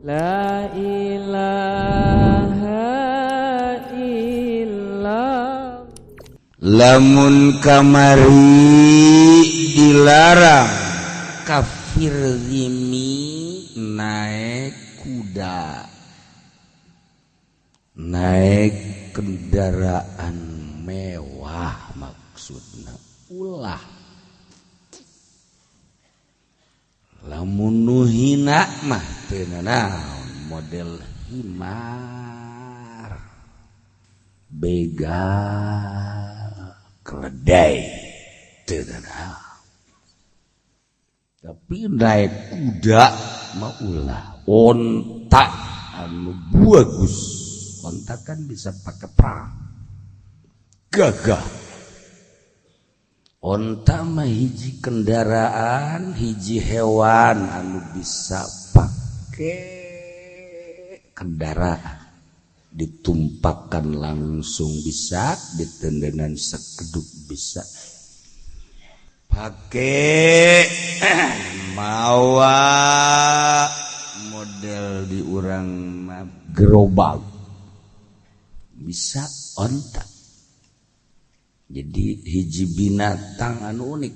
La ilaha illallah. Lamun kamari dilarang kafir zimmi naik kuda, naik kendaraan mewah, maksudna ulah. Lamun nu hina mah teu nanaon, model himar, begal, keledai teu nanaon. Tapi naik kuda mah ulah, onta anu bagus, onta kan bisa pakai perang, gagah. Onta mah hiji kendaraan, hiji hewan anu bisa pake kendaraan, ditumpakan langsung bisa, ditendenan sekeduk bisa, pake mawa model di urang mah gerobak bisa onta. Jadi hiji binatang anu unik.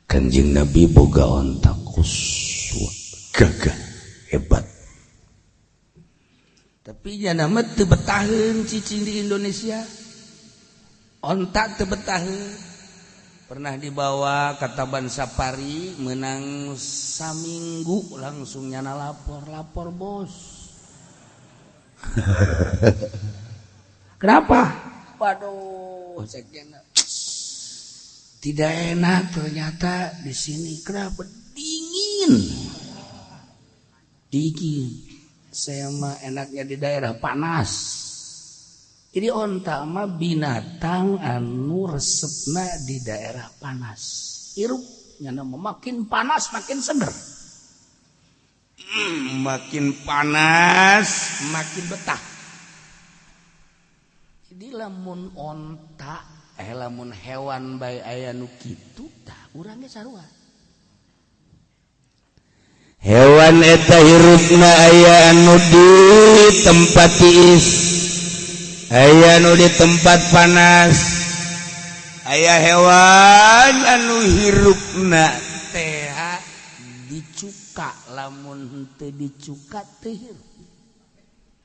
Kanjeng Nabi boga onta kuswa, gagah, hebat. Tapi jana mah teu betaheun cicing di Indonesia. Onta teu betaheun. Pernah dibawa ka Taman Safari, menang saminggu langsung nyana lapor, lapor bos. Kenapa? Waduh, tidak enak ternyata di sini. Kenapa? Dingin. Dingin. Saya mah enaknya di daerah panas. Jadi onta mah binatang anu resepna di daerah panas. Hirup nyana makin panas makin seger. Makin panas makin betah. Jadi lamun onta, lamun hewan bae aya nu kitu tah urang ge sarua. Hewan eta hirupna aya anu di tempat tiis, aya anu di tempat panas, aya hewan anu hirupna teh dicuka, lamun henteu dicuka teu hirup.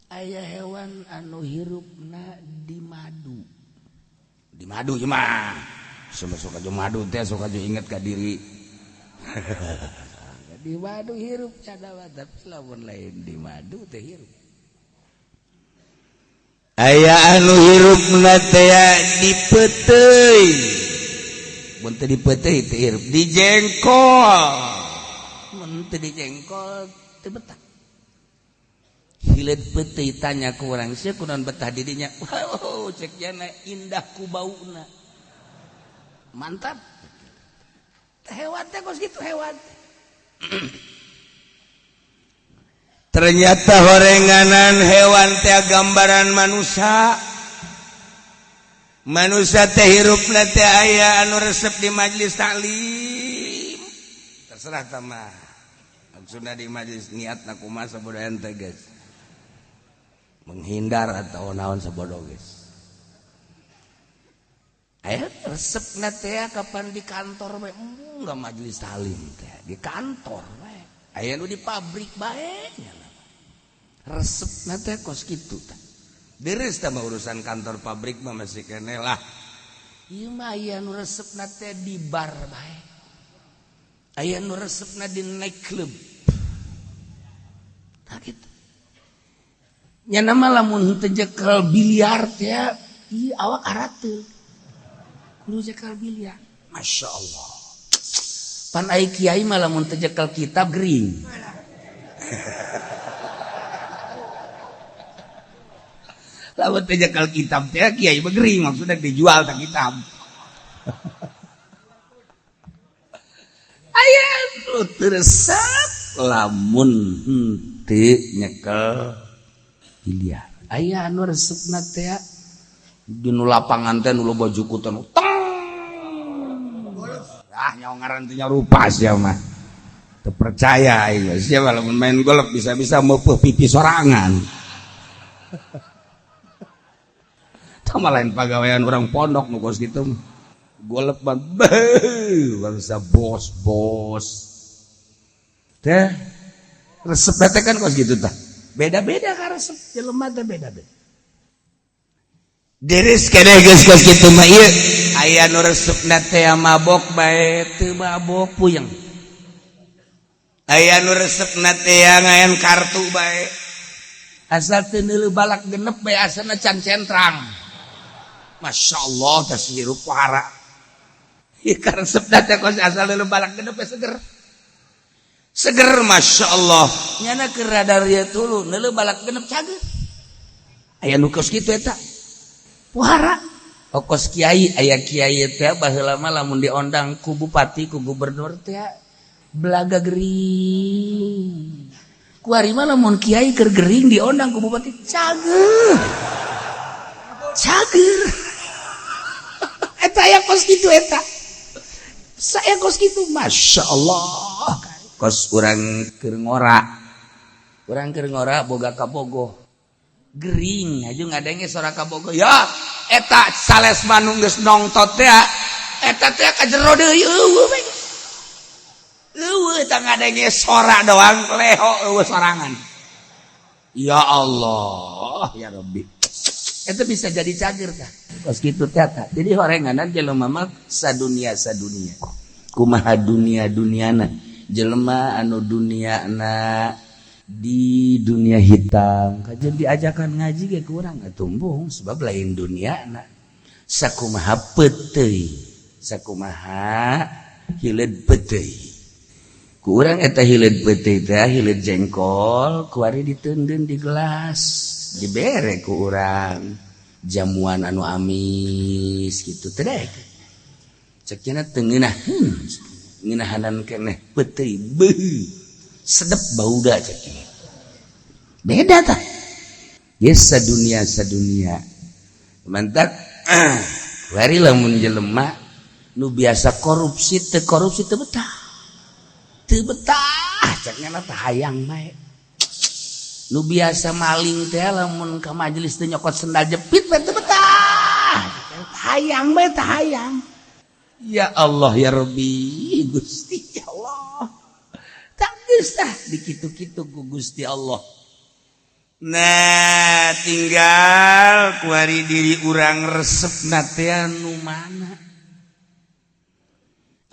Aya hewan anu hirupna di madu. Di madu ieu mah. Suka jo madu teh suka jo inget ka diri. Di madu hirup cadawa, tapi lamun lain di madu teh hirup. Aya anu hirupna teh dipeuteuy. Mun teu dipeuteuy teh hirup, dijengkol. Mun teu dijengkol teu betah. Hileud peuteuy tanya ku urang, sia kunaon betah di dinya? Wow, cek jana indah ku bauna. Mantap. Hewan teh kos kitu hewan. Ternyata horenganan hewan teh gambaran manusia. Manusia teh hirupna teh aya anu resep di majelis taklim. Terserah tah mah. Maksudna di majelis niatna kumaha sabodo ente geus. Menghindar atau naon sabodo geus. Aya resepna teh kapan di kantor we, enggak majelis taklim teh, di kantor we. Aya nu di pabrik bae nya. Resepna teh kos kitu tah. Deres tah mah urusan kantor pabrik mah masih keneh lah. Ieu mah aya nu resepna teh di bar bae. Aya nu resepna di night club. Tah kitu. Nya nama lamun teu jekel biliar teh ieu awak arateul. Kudu jekel biliar. Masya Allah. Pan ai kiai mah lamun teu jekel kitab gering. Lamun teu jekel kitab teh kiai mah gering, maksudna dijual tah kitab. Aya nu teu resep lamun henteu nyekel biliar. Aya anu resepna teh di nu lapangan teh nu loba jukutan. Ah nyawa ngaran teh nyarupa sia mah. Teu percaya aing siapa lamun main golf bisa-bisa meupeut pipi sorangan. Tah lain pagawean orang pondok nu kos kitu. Golf mah bangsa bos-bos. Teh resep teh kan kos kitu tah. Beda-beda ka resep jelema teh beda-beda. Deres keneh geus kos kitu mah ieu aya nu resepna teh mabok bae teu mabok puyeng. Aya nu resepna teh ngaen kartu bae. Asal teu neuleuh balak genep bae asana can centrang. Masya Allah teh hirup pohara. Ieu karesepna teh kos asal neuleuh balak genep bae seger. Seger Masya Allah. Nyana keur radar ieu tulu neuleuh balak genep cager. Aya nu kos kitu eta. Pohara. Okos kiai aya kiai teh baheula mah lamun diondang ku bupati ku gubernur teh belaga gering. Kuari mah lamun kiai keur gering diondang ku bupati cager. Cager. Eta aya kos kitu eta. Saya kos kitu Masya Allah. Kos urang keur ngora. Urang keur ngora boga kabogoh. Gering aja ngadenge sora kabogoh. Ya eta sales manung geus nongtot teh eta teh ka jero deui eueuh bae. Eueuh eta ngadenge sora doang leho eueuh sorangan. Ya Allah ya Rabbi. Eta bisa jadi cager tah. Kos kitu teh tah. Jadi horenganan jelema mah sadunia sadunia. Kumaha dunia duniana. Jelema anu duniana di dunia hitam kajian diajakan ngaji ge kurang atumbung sebab lain dunia na sakumaha peuteuy sakumaha hileud peuteuy ku urang eta hileud peuteuy teh hileud jengkol kuari diteundeun di gelas dibere ku urang jamuan anu amis kitu teh dek cek cenah teu ngeunaheun ngeunahanan keneh peuteuy beuh sedep bauda cek beda tah yes sadunia sadunia mantak wari lamun jelema nu biasa korupsi teu korupsi teu betah teu betah cek ngana teh hayang bae nu biasa maling teh lamun ka majelis teu nyokot sendal jepit bae teu betah hayang bae teh hayang. Ya Allah ya Rabbi Gusti ya Allah tak geus tah dikitu-kitu ku Gusti Allah. Nah tinggal kuari diri urang resepna teh nu mana.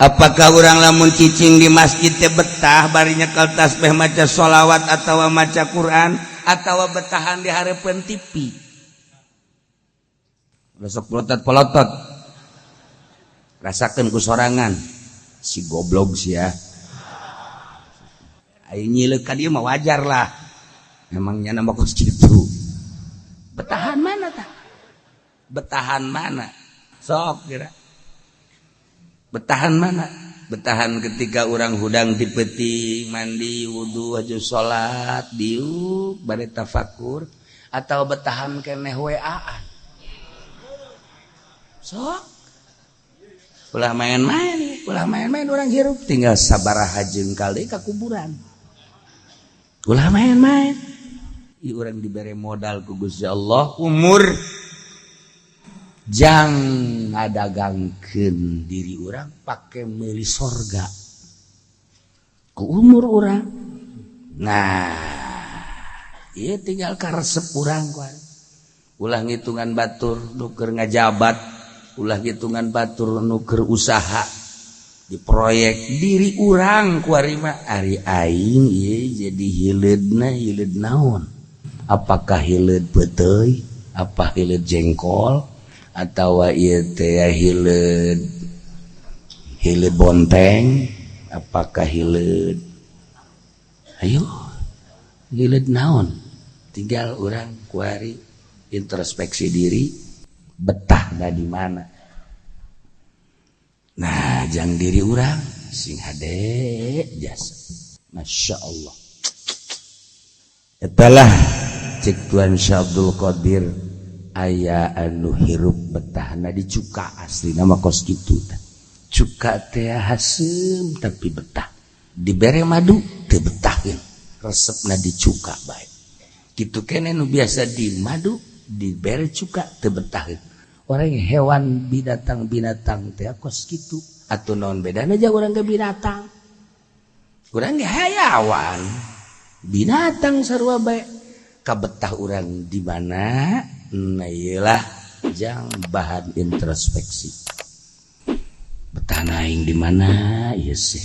Apakah urang lamun cicing di masjid teh betah bari nyekel tasbih maca sholawat atawa maca Quran atawa betahan di hareupeun TV besok polotot-polotot rasakeun ku sorangan si goblok sia. Aing nyileuk ka dieu mah wajar lah. Memangnya nama kos kitu. Betahan mana tah? Betahan mana? Sok kira. Betahan mana? Betahan ketika orang hudang di peuting, mandi, wudu, haju salat, diuk, bari tafakur atau betahan keneh WA-an. Sok. Ulah main-main, ulah main-main orang hirup tinggal sabaraha jengkal deui ka kuburan. Ulah main-main. Ieu urang dibere modal ku Gusti Allah umur jang ngadagangkeun diri urang pake meuli sorga ku umur urang. Nah, ieu tinggal karesep urang kuan. Ulah ngitungan batur nu keur ngajabat, ulah ngitungan batur nu keur usaha di proyek diri urang kuari mah ari aing ieu jadi hileudna hileud naon? Apakah hileud peuteuy, apa hileud jengkol, atawa ieu teh hileud hileud bonteng, apakah hileud ayo hileud naon? Tinggal urang kuari introspeksi diri betah da di mana. Nah, jang diri urang sing hade jasa. Masya Allah. Etalah cek Tuan Syekh Abdul Qadir aya anu hirup betahna di cuka asli nama kos kitu tah. Cuka teh haseum tapi betah. Dibere madu teu betaheun, resepna dicuka bae. Kitu keneh nu biasa di madu dibere cuka teu betaheun. Orang hewan binatang-binatang teh kos kitu. Atuh naon bedana jeung urang ge binatang? Urang ge hayawan. Binatang sarua bae. Kabetah urang di mana? Nah ieu lah jang bahan introspeksi. Betah aing di mana ieu sih?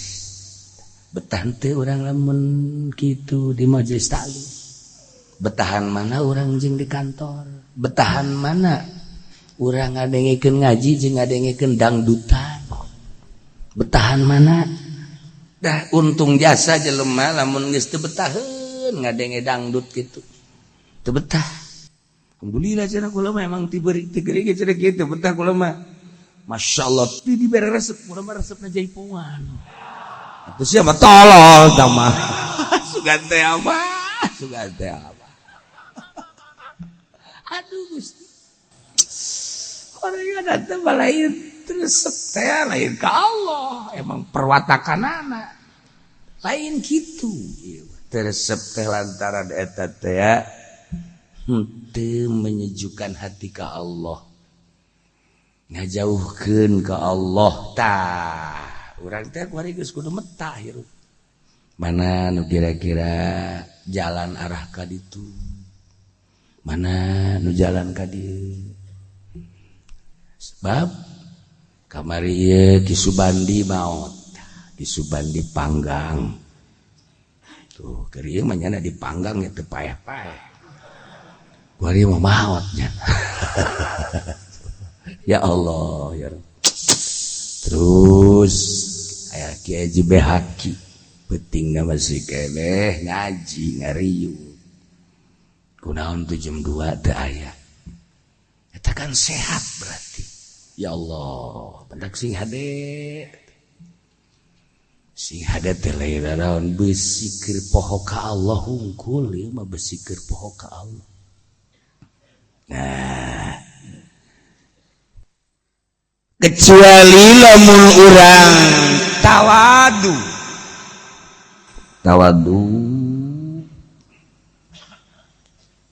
Betah teu urang lamun kitu di majelis taklim? Betahan mana urang jeung di kantor? Betahan mana urang ngadengekeun ngaji jeung ngadengekeun dangdutan? Betahan mana? Dah untung jasa jelema lamun geus teu betaheun ngadenge dangdut kitu. Teu betah. Alhamdulillah cenah kula mah emang tiberi tigeri ge cenah kitu betah kula mah. Masya Allah ti dibere resep kula mah resepna jaipongan. Atuh sia mah tolol tah mah. Sugan teh apa? Sugan teh apa? Aduh Gusti. Orang ada teh lain resep teh lain ka Allah, emang perwatakanana. Lain kitu. Resep teh lantaran eta teh henteu menyejukkan hati ka Allah. Ngajauhkeun ka Allah tah. Urang teh kuari geus kudu metah hirup. Mana nu kira-kira jalan arah ka ditu? Mana nu jalan ka dieu? Sebab kamari ieu Ki Subandi maot. Ki Subandi panggang. Tuh, keur ieu mah nyana dipanggang ya teu paeh-paeh. Kuari mah maot nya. Ya Allah ya Rabb. Terus aya Ki Haji Behaki peutingna masih keneh ngaji ngariung. Kunaon tuh jam 2 teu aya. Eta kan sehat berarti. Ya Allah, pendak sing hade. Sing hade teh lain naon beusi keur poho ka Allah hungkul ieu mah beusi keur poho ka Allah. Nah, kecuali lamun urang tawadu. Tawadu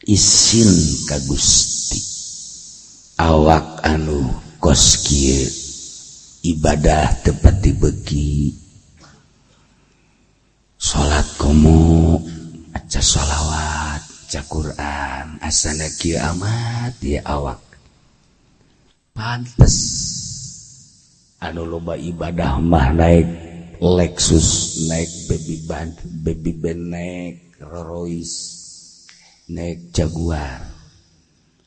isin ka Gusti. Awak anu kos kieu ibadah tepat dibeki. Salat komo aca sholawat, aca Quran, asana kieu amat ieu awak. Pantes anu loba ibadah mah naik Lexus, naik baby band, baby band, naik Rolls Royce, naik Jaguar.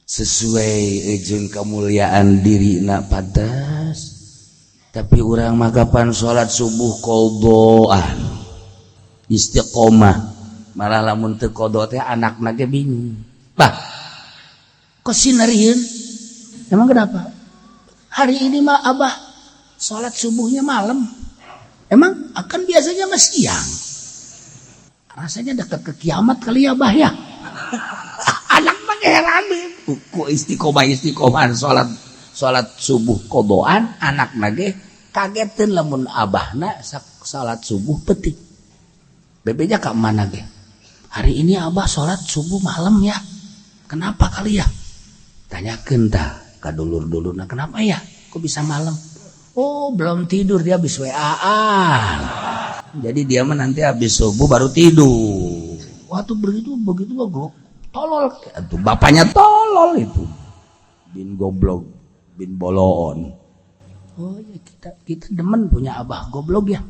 Sesuai jeung kemuliaan diri nak pantas. Tapi urang mah kapan salat subuh qadhaan, istiqomah. Malah lamun teu qadha teh anakna ge bingung. Bah, kok sinarieun? Emang kenapa? Hari ini mah abah salat subuhnya malam. Emang akan biasanya mah siang. Rasanya dekat ke kiamat kali ya bah ya. Anak mah heran. Ku istiqomah istiqomah salat salat subuh qadhaan, anak ge kageteun lamun abahna salat subuh peuting. Bebeja ka mana ge? Hari ini abah salat subuh malam ya. Kenapa kali ya? Tanyakeun tah ka dulur-dulurna, kenapa ya? Kok bisa malam? Oh, belum tidur dia habis WA-an. Jadi dia mah nanti habis subuh baru tidur. Waktu begitu begitu mah tolol. Atuh bapaknya tolol itu. Bin goblok, bin boloon. Oh ya kita kita demen punya abah goblok ya.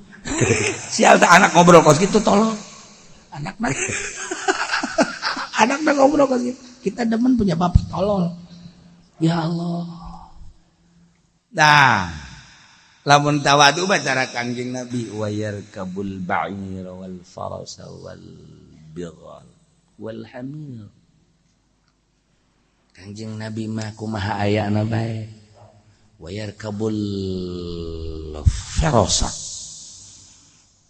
Sial tak anak ngobrol kos gitu tolol. Anak anak ngobrol kos gitu. Kita demen punya bapak tolol. Ya Allah. Nah, lamun tawadu mah cara Kangjeng Nabi wa yarkabul ba'ir wal farasa wal bighal wal hamir. Kangjeng Nabi mah kumaha ayana bae. Wa yarkabul farasa.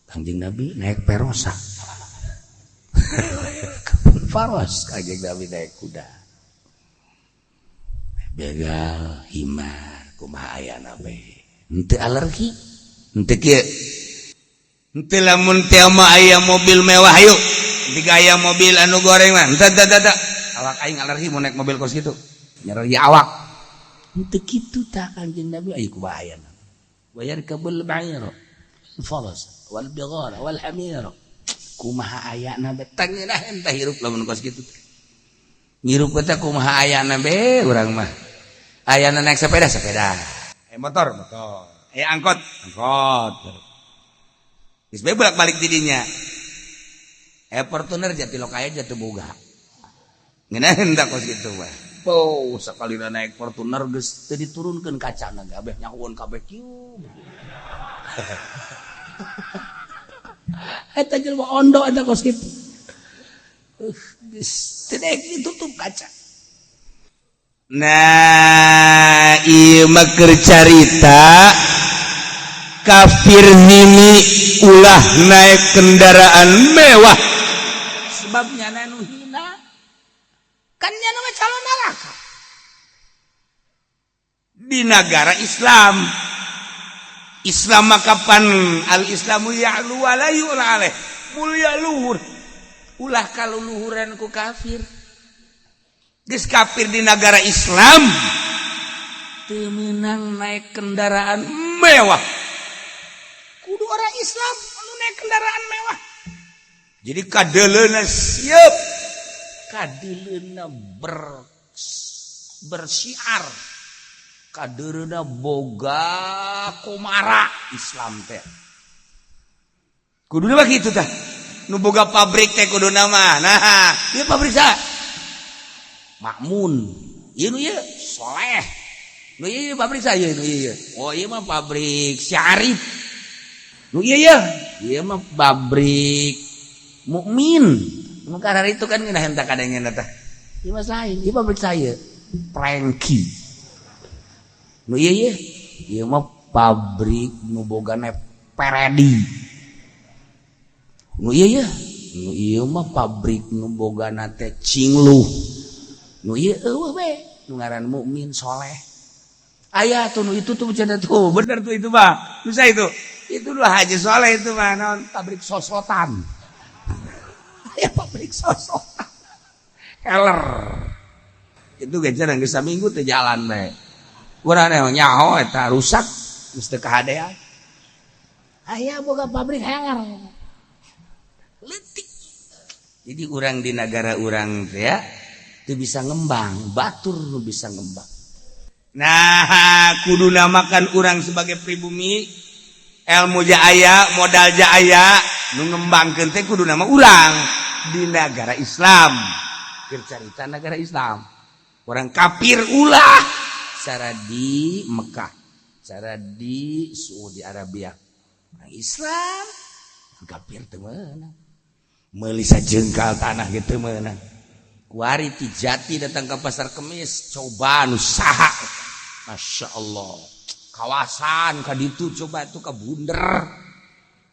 Kangjeng Nabi naik perosa. Faros Kangjeng Nabi naik kuda. Begal himar kumaha ayana bae. Henteu alergi, henteu kieu. Henteu lamun teu mah aya mobil mewah, yuk aya mobil anu goreng mah henteu, teu, teu, awak aing alergi mun naik mobil kos kitu, nyeri awak. Henteu kitu tah Kanjeng Nabi. Ayo kumaha ayana? Wa yarkabul ba'ira faras wal bighara wal hamira. Kumaha ayana be tangeunah tah hirup lamun kos kitu? Ngirup teh kumaha ayana be urang mah? Ayana naik sepeda, sepeda, motor, motor, angkot, angkot. Geus bae bolak-balik di dinya. Fortuner jati lokaya jatuh boga. Ngeunaheun tah kos kitu mah? Oh, sekali naik Fortuner geus teu diturunkeun kacana, kabeh nyahoeun kabeh kieu. Eta jelema ondo eta kos kitu. Geus teu ditutup kaca. Nah, ieu mah keur carita kafir zimmi ulah naik kendaraan mewah, sebabnya nu hina kan nya mah calon neraka. Di negara Islam, Islam mah kapan al Islamu ya'lu wa la yu'la alaih, mulia luhur, ulah kaluluhuran ku kafir. Geus kafir di negara Islam teu meunang naik kendaraan mewah. Kudu orang Islam anu naik kendaraan mewah. Jadi kadeleuna siap, kadeleuna bersiar, kadeleuna boga komara Islam teh. Kuduna mah kitu tah. Nu boga pabrik teh kuduna mah, nah, ieu pabrik saha? Makmun. Ieu nu ieu Soleh. Nu ieu pabrik saya nu ieu. Oh, ieu mah pabrik Syarif. Nu ieu ya, ieu mah pabrik Mukmin. Nu itu kan ngeunah tah kadangna tah. Ieu mah lain, ieu pabrik saya. Franky. Nu ieu ye, ieu mah pabrik nu bogana Peredi. Nu ieu ye, nu ieu mah pabrik nu bogana teh Cingluh. Nu ieu eueuh we, nu ngaran mukmin soleh. Aya tuh nu itu tuh bercanda tuh, bener tuh itu mah. Bisa itu. Itu lah Haji Soleh itu mah naon, pabrik sosotan. Aya pabrik sosotan. Heller. Itu ge cenah geus saminggu teu jalan we. Urang nyaho eta rusak geus teu kahadean. Aya boga pabrik heller. Leutik. Jadi urang di negara urang teh ya teu bisa ngembang, batur nu bisa ngembang. Nah, kudu namakan urang sebagai pribumi, ilmu aya, modal aya, nu ngembangkeun teh kudu nama urang di negara Islam. Keur carita negara Islam. Orang kafir ulah cara di Mekah, cara di Saudi Arabia. Orang Islam kafir teu meunang. Meuli sajengkal tanah gitu meunang. Kuari ti Jati datang ke Pasar Kemis, coba nu saha. Masya Allah. Kawasan ka ditu coba tuh ka bunder.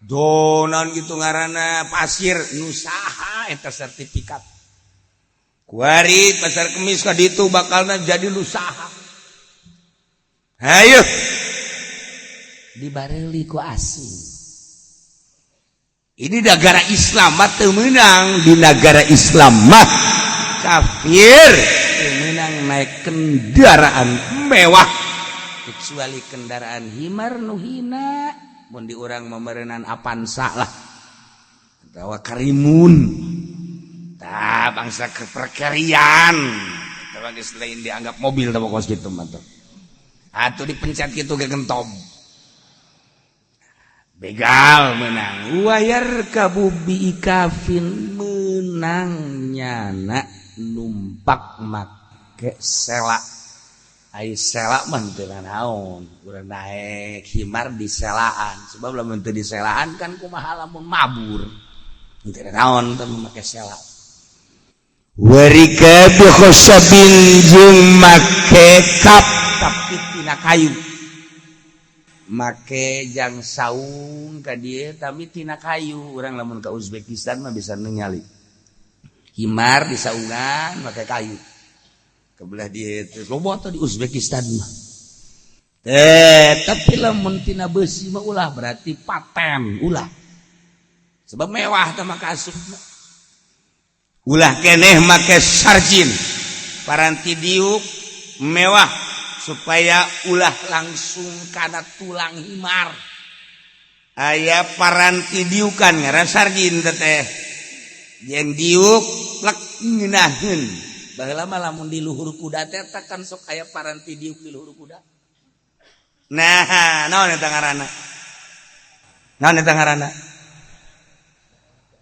Donan gitu ngaranna pasir nu saha eta sertifikat. Kuari Pasar Kemis ka ditu bakalna jadi nu saha. Hayo. Dibareuli ku asing. Ini negara Islam mah teu meunang, di negara Islam mah kafir teu meunang naik kendaraan mewah kecuali kendaraan himar nu hina, mun di urang memerenan Avanza lah atawa Karimun tah, bangsa keperkarian eta mah geus lain dianggap mobil tah kos kitu mah tuh. Atuh dipencet kitu ge gentob. Begal menang, wayar kabubi ikafin menang nyana numpak make sela. Ai sela mah teu naon, urang naek himar di selaan, sebab lamun teu di selaan kan kumaha lamun mabur, teu naon teu make sela. Warika bi khosabin jeung make kap tapi tina kayu, make jang saung ka dieu tapi tina kayu. Urang lamun ka Uzbekistan mah bisa ningali himar di saungan make kayu kebelah dia terus loba tuh di Uzbekistan mah. Eh, tapi lamun tina besi mah ulah, berarti paten ulah. Sebab mewah teh maka asupna. Ulah keneh make sarjin. Paranti diuk mewah supaya ulah langsung kana tulang himar. Aya paranti diukan ngaran sarjin teh. Jeung diuk plek ngeunaheun. Baheula mah lamun di luhur kuda teh kan sok aya paranti diuk di luhur kuda. Nah, naon eta ngaranna? Naon eta ngaranna?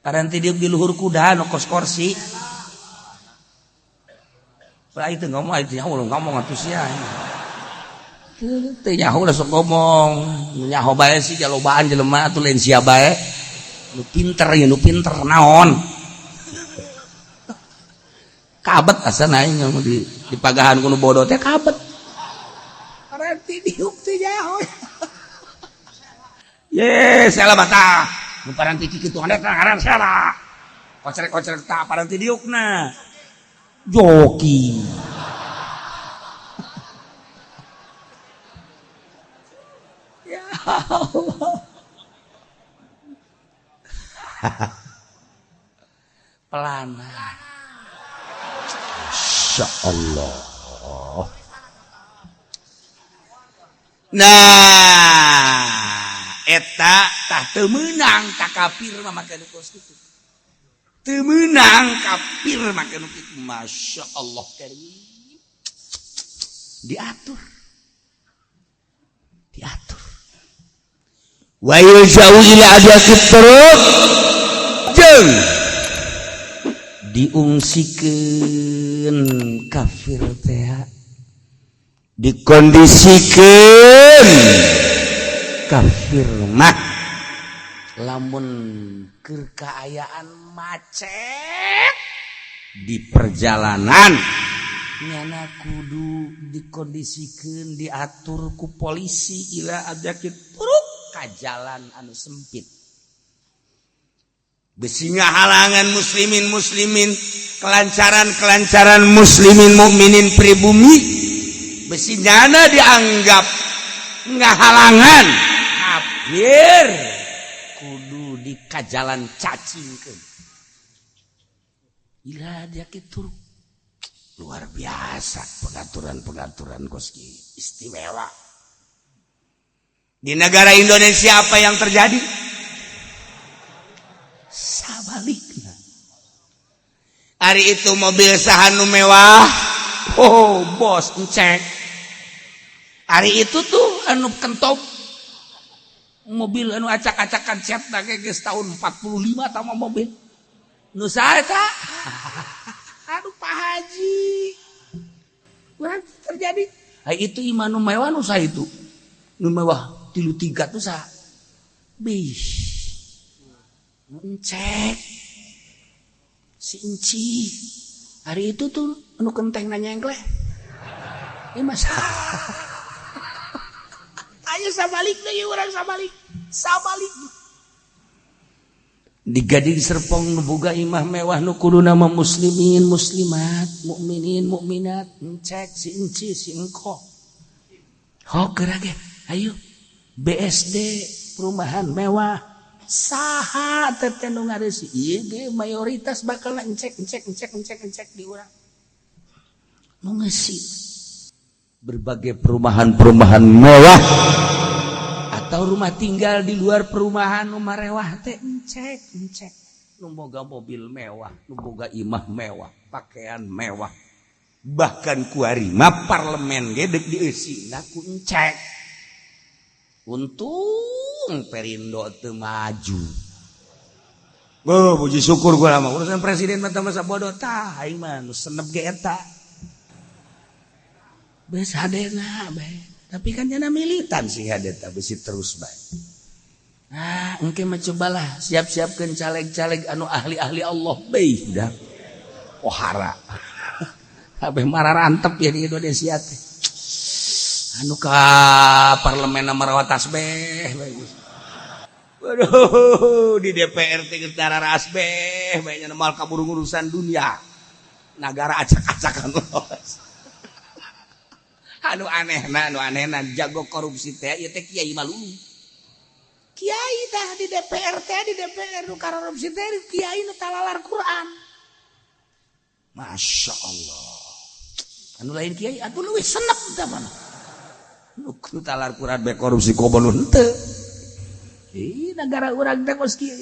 Paranti diuk di luhur kuda nu kos korsi. Lah itu ngomong itu nyaho ngomong atuh sia. Teu nyaho lah sok ngomong. Nyaho bae sih jalobaan jelema atuh lain sia bae. Nu pinter ya nu pinter naon. Kabet asana aing di pagahan ku nu bodoh teh kabet. Paranti diuk teh nyaho. Ye, salah mata. Nu paranti kitu eta ngaran salah. Kocrek-kocrek tah paranti diukna. Joki. Ya Allah. Pelana. Masya Allah. Nah, eta tah teu meunang ka kafir mah make nu kos kitu. Teu meunang kafir make nu kitu. Masya Allah karim. Diatur. Diatur. Wa yulja'u ila adyaqit turuq. Jeung diungsikeun kafir teh dikondisikeun kafir mah lamun keur kaayaan macet di perjalanan nyana kudu dikondisikeun diatur ku polisi ila adyaqit turuq ka jalan anu sempit. Besinya halangan muslimin muslimin kelancaran-kelancaran muslimin mukminin pribumi besinyana dianggap ngahalangan kafir kudu di kajalan cacingkeun. Ila dia kitu luar biasa pengaturan-pengaturan koski istimewa. Di negara Indonesia apa yang terjadi? Sabalikna. Hari itu mobil saha nu mewah, oh bos encek. Hari itu tuh anu kentop mobil anu acak-acakan cat geus tahun 45 tama mobil. Nu saha eta? Aduh Pak Haji. Urang terjadi. Hari itu imah nu mewah nu saha itu? Nu mewah 33 tuh saha? Bih. Encek. Si enci. Hari itu tuh anu kenteng nanya engkleh. Ini masa. Ayo sabalik deui urang sabalik. Sabalik. Di Gading Serpong nu boga imah mewah nu kuduna mah muslimin muslimat, mukminin mukminat, encek si enci si engko. Hok geura ge. Ayo. BSD perumahan mewah. Saha teh nu ngareusi ieu ge mayoritas bakal encek encek encek encek encek di urang. Nu ngeusi berbagai perumahan-perumahan mewah atau rumah tinggal di luar perumahan nu marewah teh encek encek nu boga mobil mewah, nu boga imah mewah, pakaian mewah. Bahkan kuari mah parlemen ge deuk dieusina ku encek. Untung Perindo teu maju. Oh, puji syukur gua mah urusan presiden mah masa bodoh tah aing mah nu senep ge eta. Beus hadena bae. Tapi kan nyana militan sih hadeta besi terus bae. Ah, engke mah cobalah siap-siapkeun caleg-caleg anu ahli-ahli Allah bae dah. Pohara. Kabeh mararantep ya di Indonesia teh. Anu ka parlemen marawat tasbih bagus. Waduh, di DPR teh geus dararasbeh bae nya moal kaburu urusan dunia. Nagara acak-acakan los. Anu anehna jago korupsi teh ieu teh kiai malu. Kiai tah di DPR teh, di DPR nu korupsi teh kiai nu talalar Quran. Masya Allah. Anu lain kiai atuh leuwih senep tah mana. Nu talar Quran be korupsi komo nu henteu. Ih, negara urang teh kos kieu.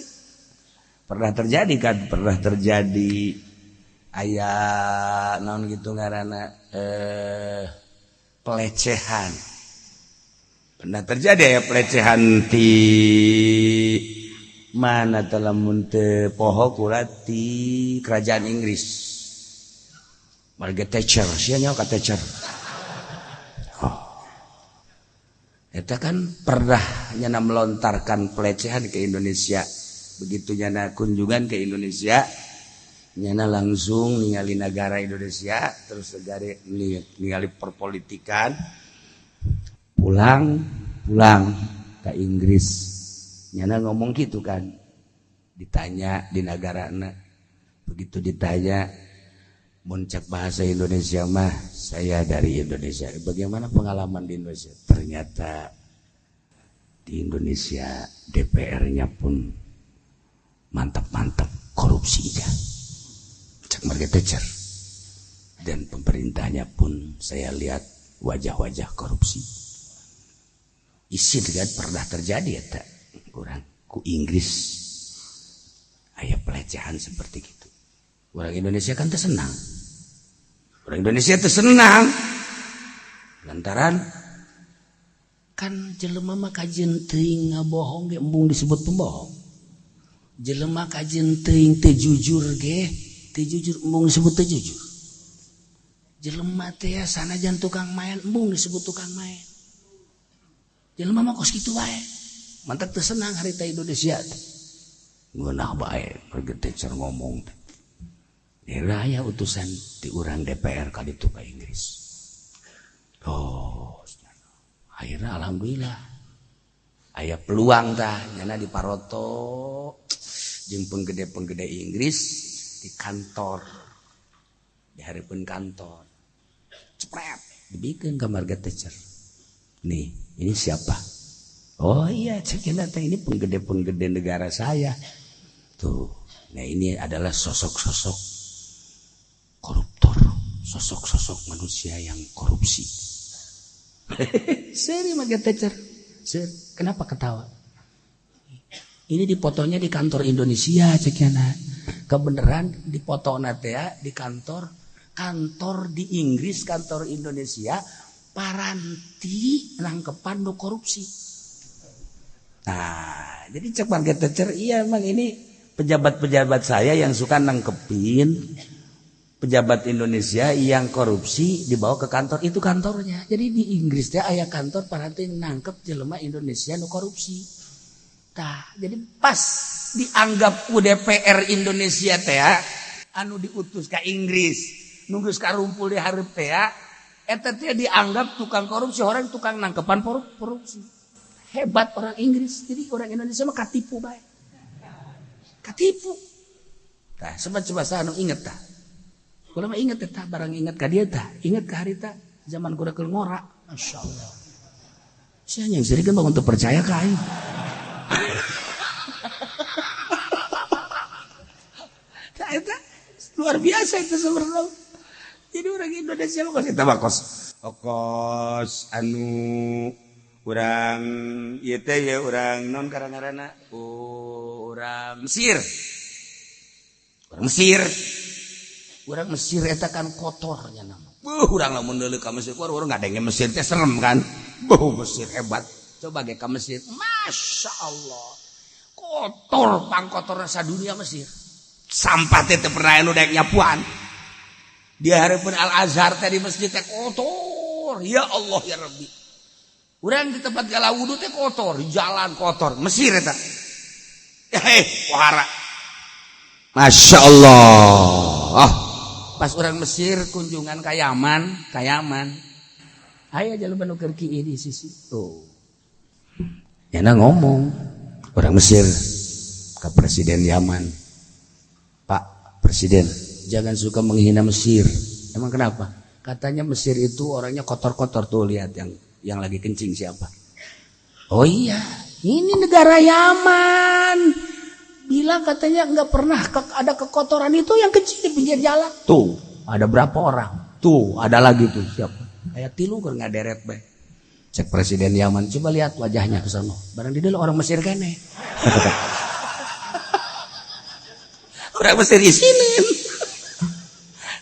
Pernah terjadi kan, pernah terjadi aya naon gitu ngaranna, pelecehan. Pernah terjadi ya pelecehan di mana lamun teu poho kula ti kerajaan Inggris. Margaret Thatcher, sia nyaho ka Thatcher. Oh. Eta kan pernah nyana melontarkan pelecehan ke Indonesia. Begitu nyana kunjungan ke Indonesia, nyana langsung ningali negara Indonesia, terus negara ningali perpolitikan, pulang pulang ke Inggris. Nyana ngomong gitu kan, ditanya di negara. Begitu ditanya, muncak bahasa Indonesia mah, "Saya dari Indonesia, bagaimana pengalaman di Indonesia?" Ternyata di Indonesia DPR-nya pun mantap-mantap korupsinya, cek Margaret Thatcher, dan pemerintahnya pun saya lihat wajah-wajah korupsi. Isin kan pernah terjadi ya tak kurang ku Inggris aya pelecehan seperti gitu. Orang Indonesia kan tersenang, orang Indonesia tersenang lantaran kan jelema mah kajeun teuing ngabohong ge embung disebut pembohong, jelema kajeun teuing teu jujur ge, teu jujur embung disebut teu jujur, jelema teh sanajan tukang main embung disebut tukang main. Jelema mah kos kitu wae. Mantap teu senang harita Indonesia teh ngeunah bae Margaret Thatcher ngomong teh. Raya utusan di urang DPR ka ditu ka Inggris. Oh, akhirnya alhamdulillah aya peluang tah nyana di paroto jeung penggede-penggede Inggris di kantor, di hareupeun kantor. Cepret dibikin ke Margaret Thatcher. Nih, ini siapa? Oh iya, cek teh, ini penggede-penggede negara saya. Tuh. Nah, ini adalah sosok-sosok koruptor, sosok-sosok manusia yang korupsi. Seri Margaret Thatcher. Seri. Kenapa ketawa? Ini dipotonya di kantor Indonesia ceknya. Kebenaran dipoto teh ya, di kantor kantor di Inggris, kantor Indonesia paranti nangkepan nu korupsi. Nah, jadi cek Margaret Thatcher, iya emang ini pejabat-pejabat saya yang suka nangkepin pejabat Indonesia yang korupsi dibawa ke kantor itu kantornya. Jadi di Inggris teh aya kantor paranti nangkep jelema Indonesia nu korupsi. Tah, jadi pas dianggap ku DPR Indonesia teh anu diutus ke Inggris, nunggu karumpul di hareup teh, eta teh dianggap tukang korupsi, orang tukang nangkepan korupsi. Hebat orang Inggris. Jadi orang Indonesia mah katipu bae. Katipu. Tah, sobat, coba anu inget tah. Kula mah inget tah, barang inget ka dia tah, inget ka harita zaman kuda keur ngora. Masya Allah. Sia yang sering kan untuk percaya ka aing. Tah, eta luar biasa itu sebenarnya. Jadi orang Indonesia mah kos eta mah kos kos anu urang ieu teh ya, urang non karang-karana urang Mesir. Urang Mesir. Urang Mesir eta kan kotornya nama. Buh, urang lamun deuleu ka Mesir, urang ngadenge Mesir teh serem kan. Buh, Mesir hebat. Coba ge ka Mesir. Masya Allah. Kotor pangkotorna sadunia Mesir. Sampah teh teu pernah anu daek nyapuan. Di hareupeun Al Azhar teh di masjid teh kotor. Ya Allah ya Rabbi. Urang di tempat gala wudu teh kotor, di jalan kotor. Mesir eta. Eh, wahara. Masya Allah. Ah, pas orang Mesir kunjungan ka Yaman, ka Yaman. Aya jelema nu keur kieu di sisi. Tuh. Nyana ngomong orang Mesir ke Presiden Yaman. "Pak Presiden, jangan suka menghina Mesir." "Emang kenapa?" "Katanya Mesir itu orangnya kotor-kotor tuh, lihat yang lagi kencing siapa." Oh iya. Ini negara Yaman. Bilang katanya nggak pernah ada kekotoran itu yang kecil di pinggir jalan. Tuh, ada berapa orang? Tuh, ada lagi tuh siapa? Kayak tilu keur ngaderet bae. Cek Presiden Yaman, coba lihat wajahnya ke sana. Barang di orang Mesir kene. Orang Mesir isinin.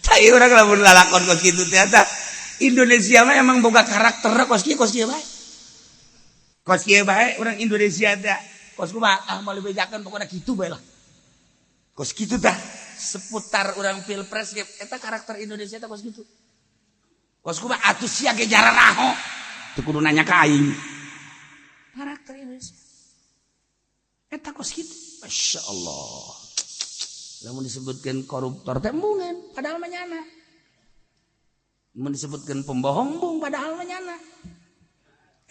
Cai urang lamun lalakon kos kitu teh eta Indonesia mah emang boga karakter kos kieu, kos kieu bae. Kos kieu bae urang Indonesia teh. Kos kumaha ah moal dibejakeun, pokona kitu bae lah. Kos kitu tah seputar urang pilpres ge eta karakter Indonesia teh kos kitu. Kos kumaha atuh sia ge jararaho. Teu kudu nanya ka aing. Karakter Indonesia. Eta kos kitu. Masya Allah. Lamun disebutkan koruptor teh embungan, padahal mah nyana. Mun disebutkan pembohong embung, padahal mah nyana.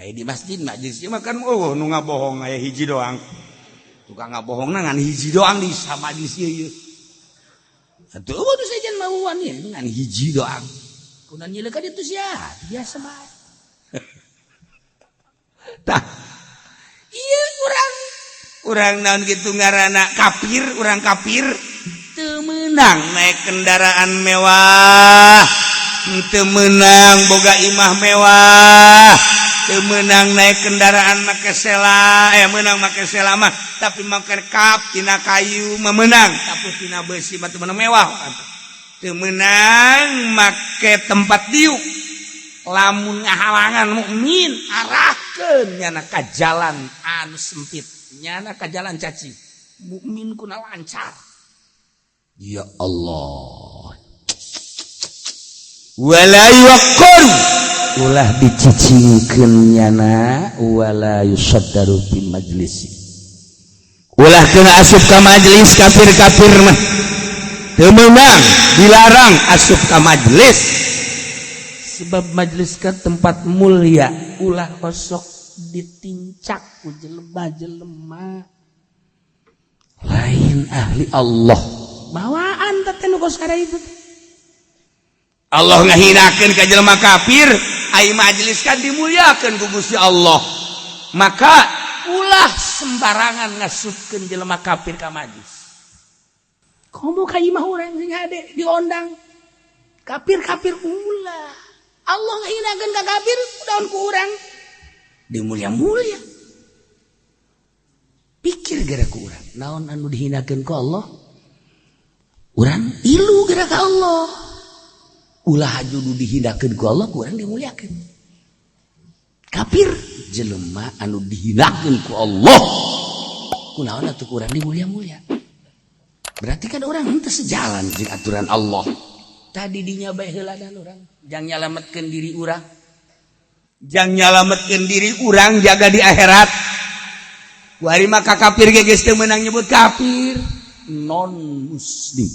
Eh, di masjid majlis mah kan, oh, nu ngabohong aya hiji doang. Tukang ngabohongna ngan hiji doang di sama di ieu ieu. Atuh eueuh nu sejen mauan ieu ngan hiji doang. Kunan nyileuh ka ditu sia, biasa bae. Tah. Ieu urang urang naon kitu ngaranna kafir, urang kafir teu meunang naik kendaraan mewah, teu meunang boga imah mewah, teu meunang naik kendaraan make sela, eh, meunang make sela mah, tapi make kap tina kayu mah meunang, tapi tina besi mah teu meunang mewah. Teu meunang make tempat diuk. Lamun ngahalangan mukmin, arahkeun nyana ka jalan anu sempit, nyana ka jalan caci. Mukmin kuna lancar. Ya Allah, wala yuwaqqar, ulah dicicingkeun nyana, wala yusaddaru fi majlis, ulah kena asup ka majlis. Kafir-kafir mah teu meunang, dilarang asup ka majlis, sebab majlis kan tempat mulia. Ulah osok ditincak ku jelema-jelema lain ahli Allah. Bawaan teh nu kos itu. Allah ngahinakeun ka jelema kafir, ai majelis kan dimuliakeun ku Gusti Allah. Maka ulah sembarangan ngasupkeun jelema kafir ka majlis. Komo ka imah urang sing hade diondang kafir-kafir, ulah. Allah ngahinakeun ka kafir, daun ku urang dimulia-mulia. Pikir gara ku urang, naon anu dihinakeun ku Allah, urang ilu gara ka Allah. Ulah haju dihinakeun ku Allah, ku urang dimuliakeun. Kafir jelema anu dihinakeun ku Allah, kunaon atuh ku urang dimulia-mulia? Berarti kan urang henteu sejalan jeung aturan Allah tadi. Dinya bae heuladan urang jang nyalametkeun diri urang, jang nyalametkeun diri urang, jaga di akhirat. Kuari maka kafir ge geus teu meunang nyebut kafir, non muslim.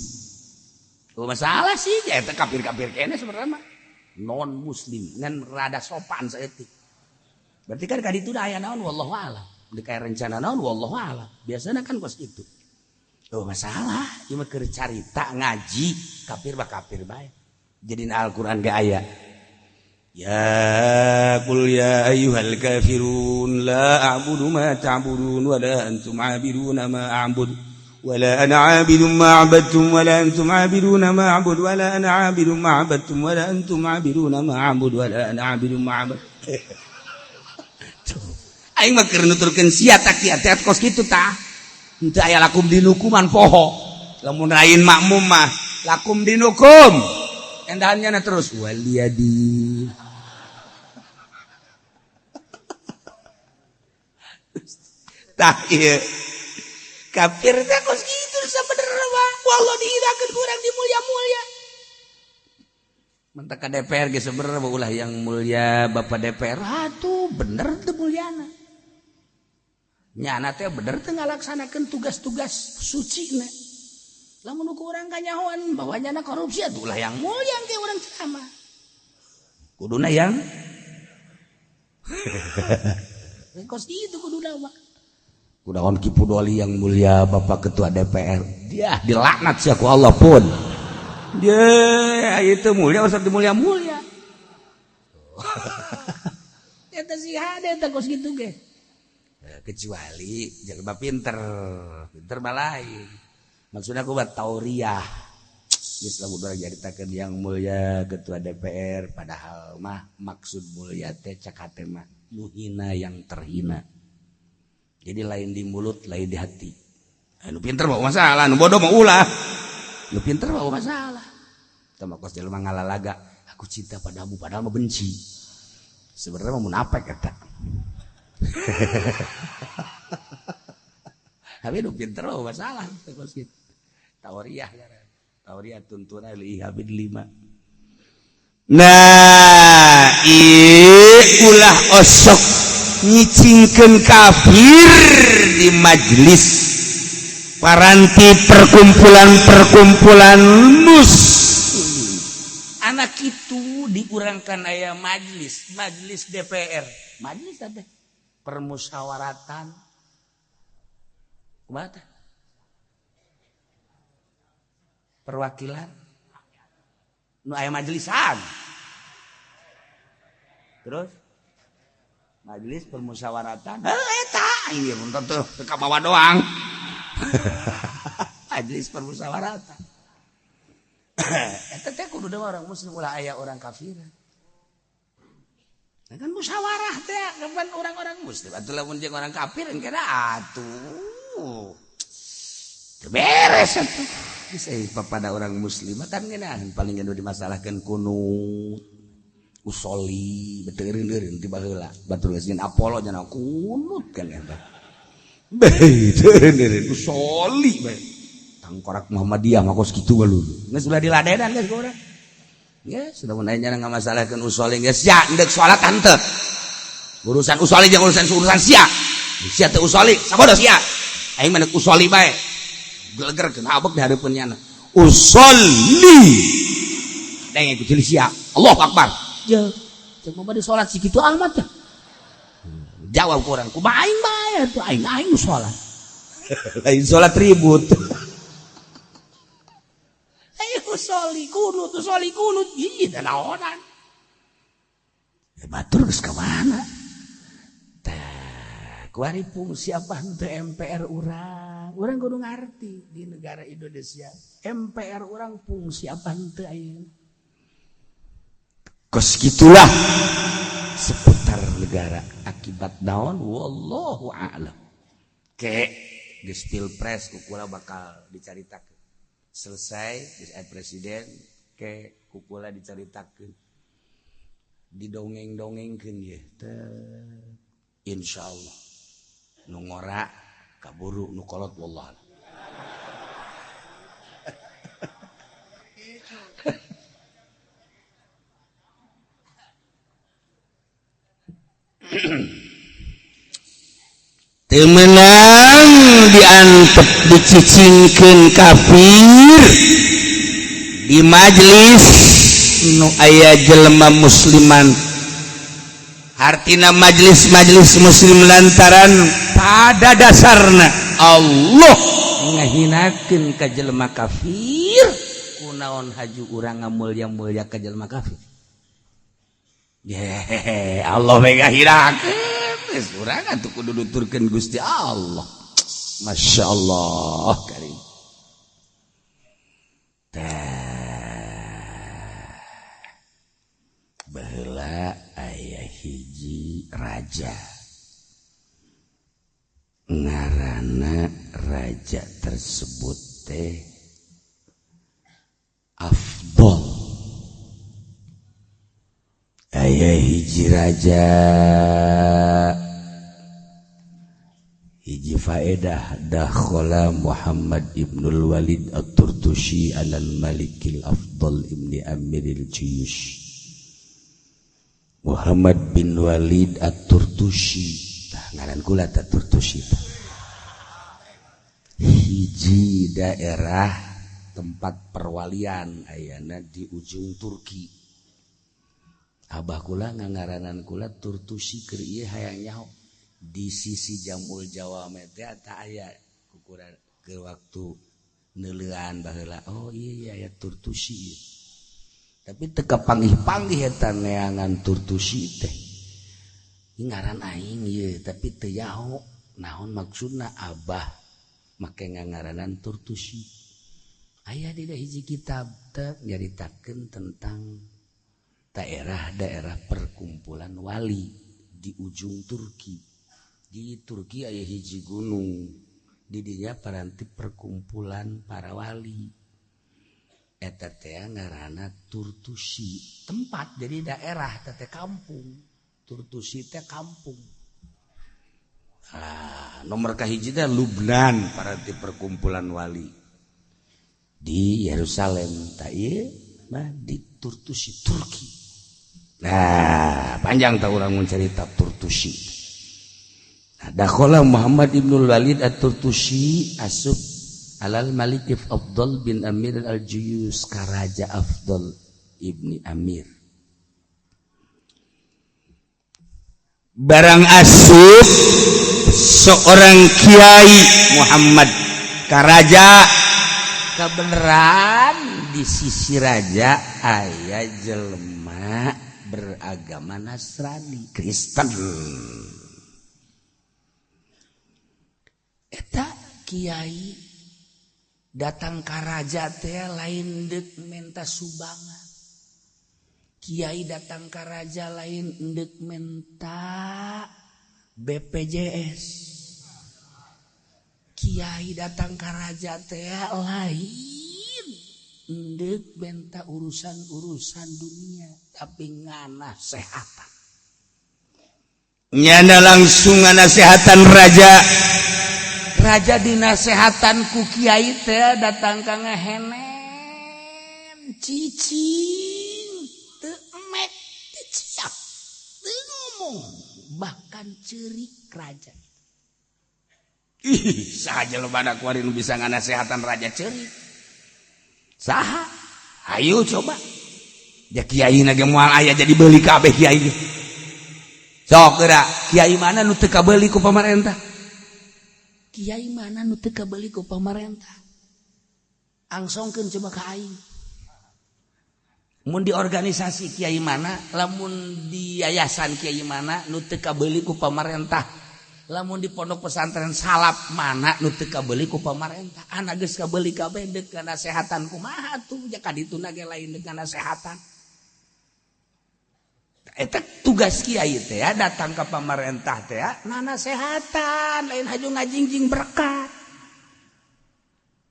Oh, masalah sih ya, eta kafir-kafir kene sebenarnya mah non muslim, ngan rada sopan saeutik. Berarti kan kadi itu aya naon, wallahu a'lam, di kayak rencana naon, wallahu a'lam. Biasanya kan kos itu. Oh, masalah ieu mah keur carita ngaji. Kafir mah kafir bae. Jadi Al-Qur'an ge aya, ya qul ya ayyuhal kafirun la a'budu ma ta'budun wa la antum 'abiduna ma a'bud wa la ana 'abidun ma 'abadtum wa la antum 'abiduna ma a'bud wa la ana 'abidun ma 'abadtum wa la antum 'abiduna ma a'bud wa la ana 'abidun ma 'abad. Aing mah keur nuturkeun sia tak kieu teh kos kitu tah. Henteu aya lakum dinukuman poho. Lamun lain makmum mah lakum dinukum. Endahannya na terus waliyadi. Tah ieu. Kafir teh kos kitu sabenerna mah. Wallah dihinakeun ku urang dimulia-mulia. Mentak ka DPR ge sebenarnya ulah yang mulia Bapak DPR, atuh bener teu mulyana. Nyana teh bener teu ngalaksanakeun tugas-tugas suci na. Lamun ku urang kanyahoan bahwa nyana korupsi, atuh ulah yang mulia ke urang ceramah. Kuduna yang kos itu kuduna mah. Kunaon Ki Pudoli yang mulia Bapak Ketua DPR. Dia dilaknat sia ku Allah pun. Dia itu mulia usah dimulia-mulia. Eta sih ada eta kos gitu ge. Kecuali jelema pinter, pinter mah lain. Maksudnya aku buat tauriah. Geus lamun urang nyaritakeun yang mulia ketua DPR padahal mah maksud mulia teh cak hate mah nu hina yang terhina. Jadi lain di mulut, lain di hati. Nu pinter mah masalah, nu bodoh mah ulah. Nu pinter mah masalah. Tah mah kos jelema ngalalaga, aku cinta padamu padahal mah benci. Sebenarnya mah munafik eta. Tapi nu pinter mah masalah teh kos kitu. Tauriah ngaranna. Tauriah tuntuna li habid lima. Nah, ulah osok nyicingkeun kafir di majelis paranti perkumpulan-perkumpulan muslim. Anak itu diurangkan aya majelis, majelis DPR, majelis teh permusyawaratan. Kumaha teh? Perwakilan nu aya majelisan. Terus majelis permusyawaratan. Heuh eta ieu mun teu ka bawah doang. Majelis permusyawaratan. Eta teh kudu orang muslim ulah aya orang kafir. Nah, kan musyawarah teh kapan orang-orang muslim atuh lamun jeung orang kafir engke atuh. Teu beres atuh. Geus pada orang muslim kan ngeunah paling nu dimasalahkeun kunut. Usoli beteureun-eureun ti baheula batur geus nyen Apollo nya kunut kan eta. Beteureun-eureun usoli bae. Tangkorak Muhammadiyah mah kos kitu bae geus ulah diladenan geus ku urang. Geus sudah mun aya ngamasalahkeun usoli geus sia endek salat henteu. Urusan usoli jeung urusan sia. Sia teu usoli sabodo sia. Aing mah usoli bae. Geleger kena abek di hareupeun nyana. Usoli. Denge ku cili sia. Allahu Akbar. Je, cek mah bade salat si kitu amat teh. Jawab ku urang, kumaha aing bae atuh aing aing nu salat. Lain salat ribut. Ayo usoli kunut, usoli kunut. Ih, da naonan. Batur geus ka mana? Tah, kuari fungsi apa henteu MPR urang? Urang kudu ngarti di negara Indonesia. MPR urang fungsi apa henteu ayeuna? Kos gitulah seputar negara akibat naon wallahu a'lam. Ke geus pilpres kukula bakal dicaritakeun. Selesai geus aya presiden ke kukula dicaritakeun. Didongeng-dongengkeun ye teh insyaallah nu ngora kaburu nu kolot wallah. Teu meunang diantep dicicingkeun kafir di majelis nu aya jelema musliman. Hartina majelis-majelis muslim lantaran pada dasarna Allah ngahinakeun ka jelema kafir kunaon haju urang ngamulya-mulya ka jelema kafir. Yehehe, Allah we ngahinakeun geus urang atuh kudu nuturkeun Gusti Allah. Masya Allah karim. Tah baheula aya hiji raja ngaranna raja tersebut teh Afdol. Aya hiji raja hiji faedah dakhala Muhammad ibnul Walid at-Turtushi alal Malikil Afdal ibni Amiril Juyush. Muhammad bin Walid at-Turtushi tah ngaran kula tah Turtushi tah. Hiji daerah tempat perwalian ayana di ujung Turki. Abah kula ngangaranan kula Turtushi keur ieu hayang nyaho di sisi Jamul Jawame teh tah aya kukuran ke waktu neuleuan baheula. Oh iya aya Turtushi ieu. Tapi teu kapanggih-panggih eta neangan Turtushi teh. Ngaran aing ye, tapi teu nyaho naon maksudna Abah make ngangaranan Turtusi. Aya di hiji kitab teh nyaritakeun tentang daerah-daerah perkumpulan wali di ujung Turki. Di Turki aya hiji gunung, di dinya paranti perkumpulan para wali. Eta teh ngaranna Turtusi, tempat jadi daerah teh kampung. Turtusi teh kampung. Ah, nomor kahiji teh Lubnan paranti perkumpulan wali. Di Yerusalem tah ieu mah di Turtusi Turki. Nah, panjang tah urang mun carita Turtusi. Nah, dakhala Muhammad ibnul Walid at-Turtusi asup alal Malik Afdal bin Amir al-Juyus ka Raja Afdal ibni Amir. Barang asup seorang kiai Muhammad ka raja, kebenaran di sisi raja aya jelema beragama Nasrani Kristen. Eta kiai datang ka raja teh lain deuk menta sumbangan. Kiai datang ka raja lain deuk menta BPJS. Kiai datang ka raja teh lain deuk menta urusan-urusan dunia, tapi nganasehatan. Nyana langsung nganasehatan raja. Raja dinasehatan ku kiai teh datang ka ngehenen cicing teu emek teu ciap teu ngomong bahkan ceurik raja. Ih, saha jelema da kuari nu bisa nganasehatan raja ceurik? Saha? Ayo coba. Ja kiai na ge moal aya jadi beuli kabeh kiai ge. Sok geura, kiai mana nu teu kabeuli ku pamarentah? Kiai mana nu teu kabeuli ku pamarentah? Angsongkeun coba ka aing. Mun di organisasi kiai mana, lamun di yayasan kiai mana nu teu kabeuli ku pamarentah? Lamun di pondok pesantren salaf mana nu teu kabeuli ku pamarentah? Anak geus kabeuli kabeh deuk nasehatan kumaha tuh? Ja ka dituna ge lain deuk nasehatan. Eta tugas kiai teh datang ke pamarentah teh nanasehatan, lain haju ngajingjing berkat.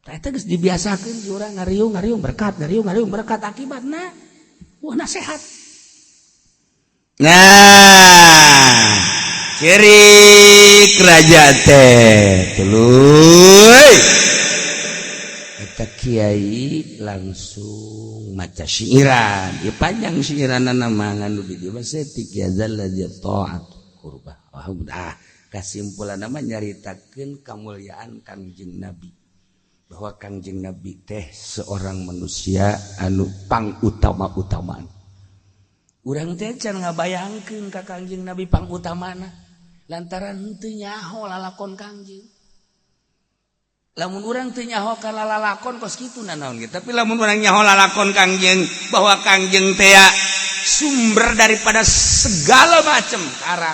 Eta geus dibiasakeun si urang ngariung-ngariung berkat, ngariung-ngariung berkat, akibatna wah nasehat. Nah, ceurik raja teh tuluy. Eta kiai langsung maca syiiran. Ieu panjang syiiranna mah ngan nu di dieu mah saeutik ya zalladzi ta'at qurbah. Wah, udah kasimpulanna mah nyaritakeun kamuliaan Kangjeng Nabi. Bahwa Kangjeng Nabi teh seorang manusia anu pangutama-utamaan. Urang teh can ngabayangkeun ka Kangjeng Nabi pangutamana lantaran henteu nyaho lalakon Kangjeng. Lamun urang teu nyaho ka lalakon kos kitu nanaon ge, tapi lamun urang nyaho lalakon Kangjeng bahwa Kangjeng teh sumber daripada segala macam perkara.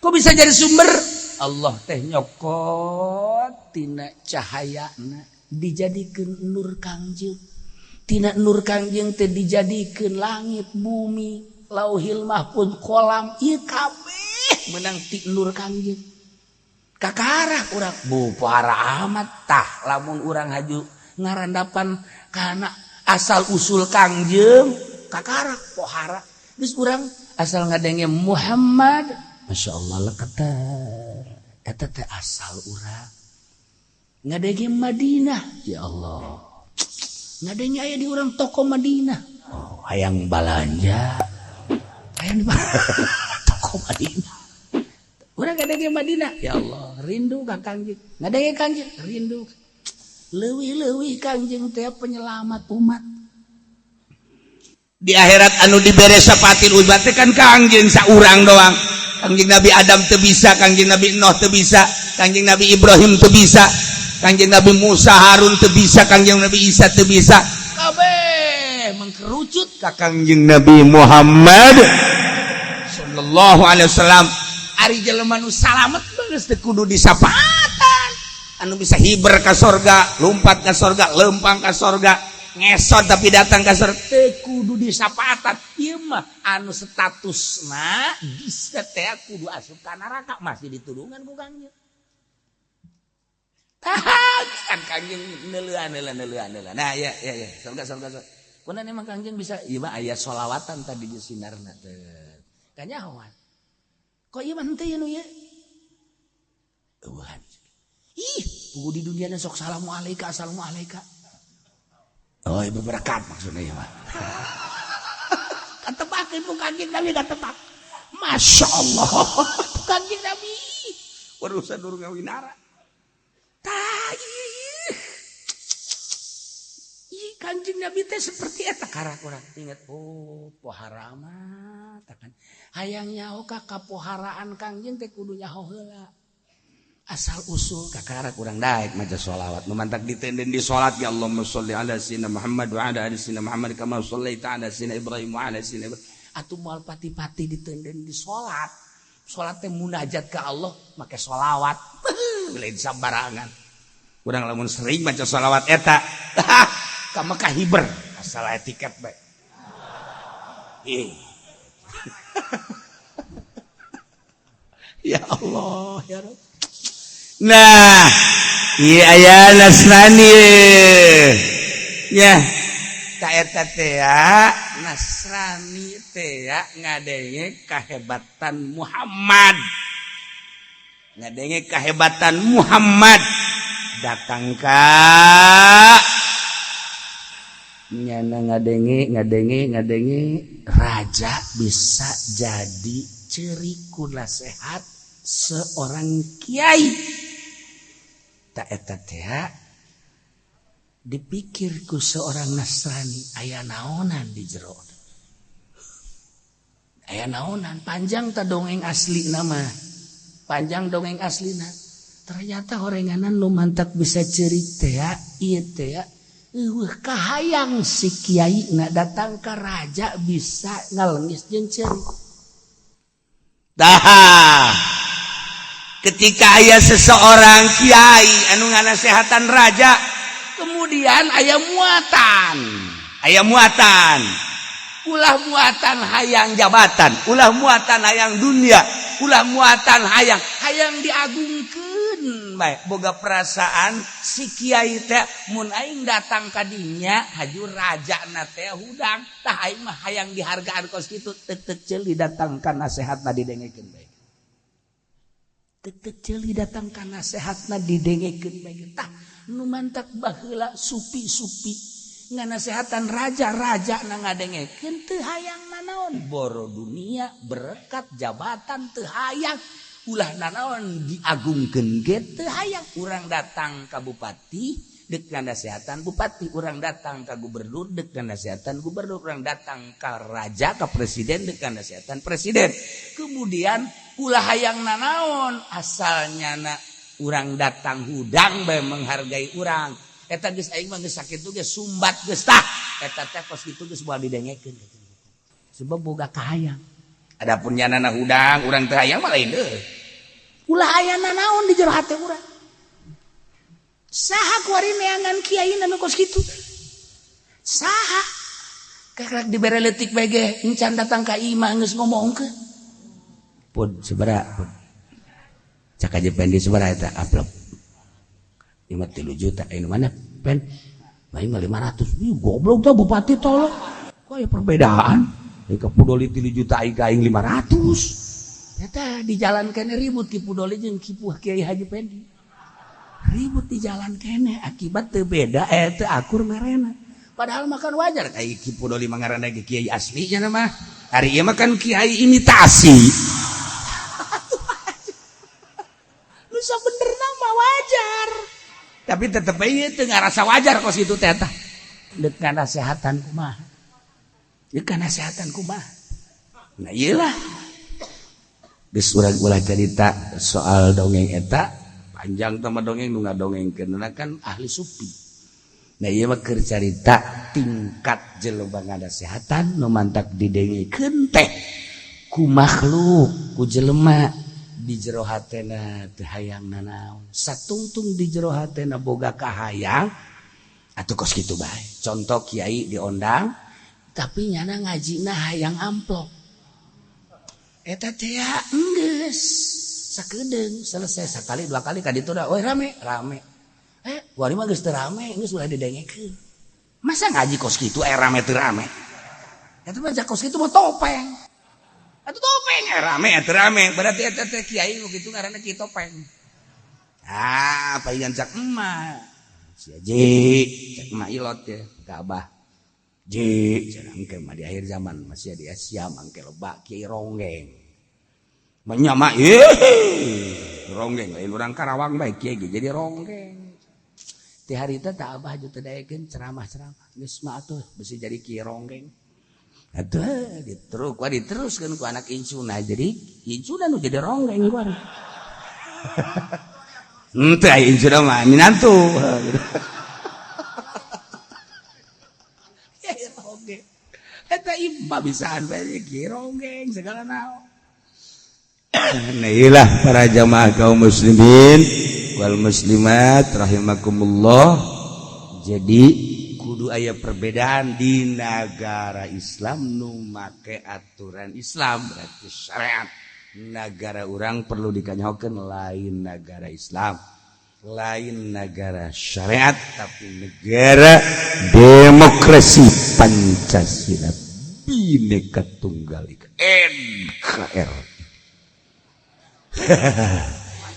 Kok bisa jadi sumber? Allah teh nyokot tina cahayana dijadikeun nur Kangjeng. Tina nur Kangjeng teh dijadikeun langit, bumi, Lauhil Mahfuz, kolam, ieu kabeh menang ti nur Kangjeng. Kakara urang bu para amat tah lamun urang haju ngarandapan kana asal usul Kangjeng kakara pohara geus urang asal ngadenge Muhammad Masya Allah leketa eta teh asal urang ngadenge Madinah ya Allah ngadenge aya di urang toko Madinah oh hayang balanja hayang di toko Madinah. Urang ngadenge Madinah ya Allah rindu ka Kangjeng ngadenge Kangjeng rindu leuwih-leuwih Kangjeng teh penyelamat umat di akhirat anu dibere syafatil uzma teh kan Kangjeng saurang doang. Kangjeng Nabi Adam teu bisa, Kangjeng Nabi Nuh teu bisa, Kangjeng Nabi Ibrahim teu bisa, Kangjeng Nabi Musa Harun teu bisa, Kangjeng Nabi Isa teu bisa. Kabeh mengkerucut ka Kangjeng Nabi Muhammad. sallallahu alaihi wasallam. Ari jelema nu salamet geus teu kudu disapatan, anu bisa hiber ka sorga, lumpat ka sorga, lempang ka sorga, ngesot tapi datang ka sorga, teu kudu disapatan. Ieu mah anu statusna bisa teh kudu asup ka neraka, masih ditulungan ku Kangjeng. Tah kan Kangjeng neuleuan neuleuan neuleuan neuleuan. Nah, ya ya ya, sorga sorga sorga. Kunaon emang Kangjeng bisa ieu mah aya solawatan tadi di sinarna teh. Kanyahoan. Kok ieu mah henteu ieu nu ieu? Eueuhan. Ih, pugu di dunia sok salamu alaika, assalamu alaika. Oh, ieu berkat maksudnya ieu mah. Katebakeun ku Kangjeng Nabi, katebak. Masya Allah, Kangjeng Nabi. Urusan urang ngawinara. Tah, ih. Ih, Kangjeng Nabi teh seperti eta karak urang. Ingat, oh, pohara mah kan. Hayang nyaho ka kapoharaan Kangjeng teh kudu nyaho heula. Asal usul kakarak urang daek maca sholawat nu mantak ditenden di salat, ya Allahumma sholli ala sayyidina Muhammad wa ala ali sayyidina Muhammad kama shallaita ala sayyidina Ibrahim wa ala sayyidina Ibrahim. Atuh moal pati-pati ditenden di salat. Salat teh munajat ka Allah make sholawat. Lain sambarangan. Urang lamun sering maca sholawat eta ka Mekah hiber asal aya tiket bae. Ih. Ya Allah ya Rabb. Nah, ieu aya Nasrani ya. Ka eta teh ya, Nasrani teh ya ngadenge kahebatan Muhammad. Ngadenge kahebatan Muhammad datang ka nyana ngadenge ngadenge ngadenge raja bisa jadi ceurik ku nasehat seorang kiai. Tak eta teh dipikir ku seorang Nasrani aya naonan di jero. Aya naonan panjang ta dongeng asli nama. Panjang dongeng aslina. Ternyata horenganan nu mantak bisa ceurik teh ieu teh eueuh kahayang si kiai na datang ka raja bisa ngalengis jeung ceurik. Tah, ketika aya seseorang kiai anu nganasehatan raja, kemudian aya muatan, aya muatan, ulah muatan hayang jabatan, ulah muatan hayang dunia, ulah muatan hayang hayang diagungkeun bae, boga perasaan si kiai teh mun aing datang ka dinya haju raja na teh hudang, tah aing mah hayang dihargaan kos kitu. Tek tek ceuli datang ka nasehatna didengekeun bae, tek tek ceuli datang ka nasehatna didengekeun bae. Tah, nu mantak baheula supi-supi nganasehatan raja-raja na ngadengekeun teu hayang nanaon, boro dunia, berkat, jabatan teu hayang, ulah nanaon diagungkeun ge teu hayang. Urang datang ka bupati dek nganasehatan bupati, urang datang ka gubernur dek nganasehatan gubernur, urang datang ka raja, ka presiden dek nganasehatan presiden. Kemudian ulah hayang nanaon, asalnya na urang datang hudang bae menghargai urang eta geus aing mah geus sakitu geus sumbat geus. Tah, eta teh kos kitu geus moal didengekeun sebab boga kahayang. Adapun nyanana hudang urang teu hayang mah lain deui, ulah aya nanaon di jero hate urang. Saha kuari neangan kiai anu kos kitu? Saha? Kakak dibere leutik bae ge encan datang ka imah geus ngomongkeun pun sabaraha pun cak aja pendi sabaraha eta amplop? 5 3 juta. Ini mana pen? Aing mah 500. Ih, goblok tuh bupati, tolong kok ya perbedaan. Aing ka Pudoli 3 juta, aing ka aing 500. Eta di jalan kene ribut Ki Pudoli jeung Ki Kiai Haji Pendi, ribut di jalan kene akibat teu beda, eh, teu akur merena. Padahal makan wajar, kayak Ki Pudoli mah ngaranna ge kiai asli nya mah, hari ieu mah kan kiai imitasi. Lu bener nama wajar, tapi tetep aja teu ngarasa wajar kos itu teh. Tah, deuk nasehatan kumaha, deuk nasehatan kumaha? Nah, iyalah, geus urang ulah cerita soal dongeng eta panjang tama dongeng nu ngadongengkeun kan ahli sufi. Nah, ieu mah keur carita tingkat jelema nganasehatan nu mantak didengekeun teh. Ku makhluk, ku jelema di jero hatena teu hayang nanaon. Satungtung di jero hatena boga kahayang atuh kos kitu bae. Contoh kiai diondang tapi nyana ngajina hayang amplop. Eta teh enggeus sakedeung selesai sekali dua kali ka ditu da, "Oi rame, rame." Wari mah geus teu rame, geus ulah didengekeun. Masa ngaji kos kitu rame teu rame? Eta mah kos kitu mah topeng. Atuh topeng rame teu rame, berarti eta teh kiai nu kitu ngaranna kiai topeng. Ah, palingan cak emak. Si Ji, cak emak ilot ya, ka abah. Ji, cenah engke mah di akhir zaman masih di Asia mangke loba kiai ronggeng. Menyama ronggeng lain urang Karawang bae kiai ge jadi ronggeng. Ti harita teh abah jeung teu daekeun ceramah-ceramah. Geus mah atuh besi jadi kiai ronggeng. Atuh diterus ku diteruskeun ku anak incuna jadi incuna nu jadi ronggeng ku. Henteu aya incuna mah minantu. Kiai ronggeng. Eta imah bisaan bae kiai ronggeng segala naon. Nah, ilah para jamaah kaum muslimin wal muslimat rahimakumullah. Jadi kudu aya perbedaan di negara Islam nu make aturan Islam berarti syariat. Negara urang perlu dikanyahokeun lain negara Islam, lain negara syariat, tapi negara demokrasi Pancasila Bhinneka Tunggal Ika NKRI.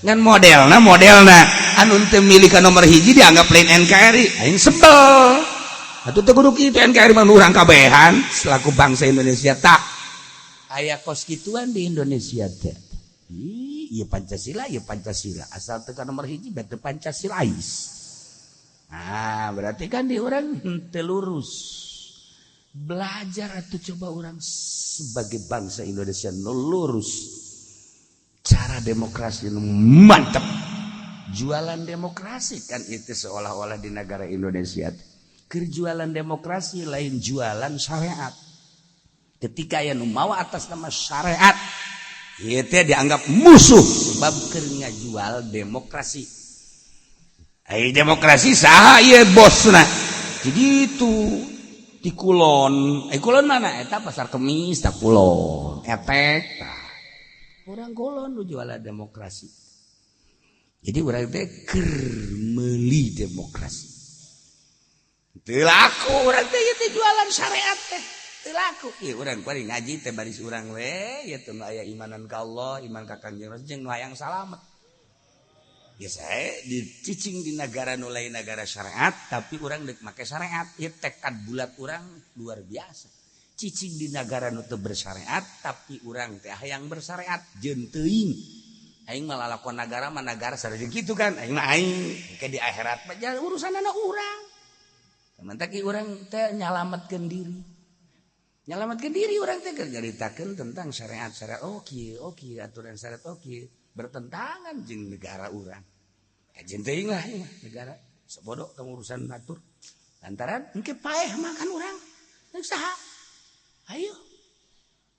Ngan modelna anu teu milih ka nomor hiji dianggap lain NKRI, aing sebel. Atuh teu kudu kitu, NKRI mah urang kabehan selaku bangsa Indonesia tak aya kos kituan di Indonesia teh. Ieu Pancasila, ieu Pancasila asal teu ka nomor hiji berarti Pancasilais. Nah, berarti kan di urang teu lurus. Belajar atuh coba urang sebagai bangsa Indonesia nu lurus. Cara demokrasi mantep, jualan demokrasi kan itu seolah-olah di negara Indonesia kerjualan demokrasi lain jualan syariat. Ketika yang mau atas nama syariat itu dianggap musuh sebab keur ngajual demokrasi. Ai demokrasi saha ieu bosna? Jadi itu di kulon, kulon mana eta pasar Kemis tak kulon efek tah. Orang kulon nu jualan demokrasi. Jadi urang teh keur meuli demokrasi. Teu laku urang teh ieu teh jualan syariat teh. Teu laku. Ieu urang kuari ngaji teh baris urang we ieu teh nu aya imanan ka Allah, iman ka Kangjeng Rasul jeung nu hayang salamet. Ya saya dicicing di negara nu lain negara syariat tapi urang deuk make syariat. Ieu tekad bulat urang luar biasa. Cicing di negara nu teu bersyariat tapi urang teh hayang bersyariat jeung teuing aing mah lalakon nagara mah nagara sareng kitu kan aing mah aing ke di akhirat mah urusanana urang. Teman teh urang teh nyalametkeun diri urang teh keur nyaritakeun tentang syariat-syariat oke oke aturan syariat oke bertentangan jeung negara urang. Jeung teuing lah ieu mah negara sabodo tong urusan batur lantaran engke paeh makan urang deuk saha. Ayo,